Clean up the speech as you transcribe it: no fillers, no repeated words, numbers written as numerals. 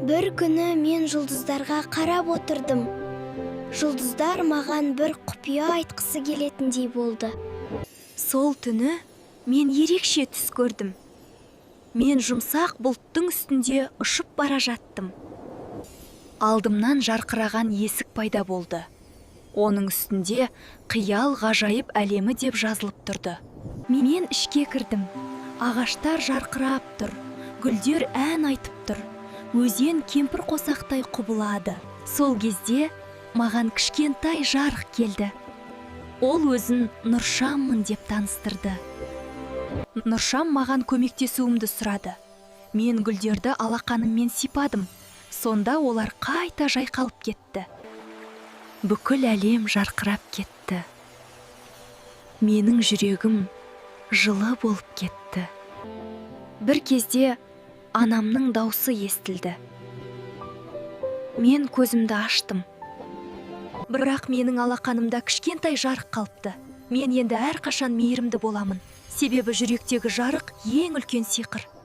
Бір күні мен жұлдыздарға қарап отырдым. Жұлдыздар маған бір құпия айтқысы келетіндей болды. Сол түні мен ерекше түс көрдім. Мен жұмсақ бұлттың үстінде ұшып бара жаттым. Алдымнан жарқыраған есік пайда болды. Оның үстінде «Қиял ғажайып әлемі» деп жазылып тұрды. Мен ішке кірдім. Ағаштар жарқырап тұр, гүлдер ән айтып тұр, өзен кемпір қосақтай құбылады. Сол кезде маған кішкентай жарық келді. Ол өзін Нұршаммын деп таныстырды. Нұршам маған көмектесуімді сұрады. Мен гүлдерді алақаныммен сипадым. Сонда олар қайта жайқалып кетті. Бүкіл әлем жарқырап кетті. Менің жүрегім жылы болып кетті. Бір кезде анамның даусы естілді. Мен көзімді аштым. Бірақ менің алақанымда кішкентай жарық қалыпты. Мен енді әрқашан мейірімді боламын. Себебі жүректегі жарық ең үлкен сиқыр.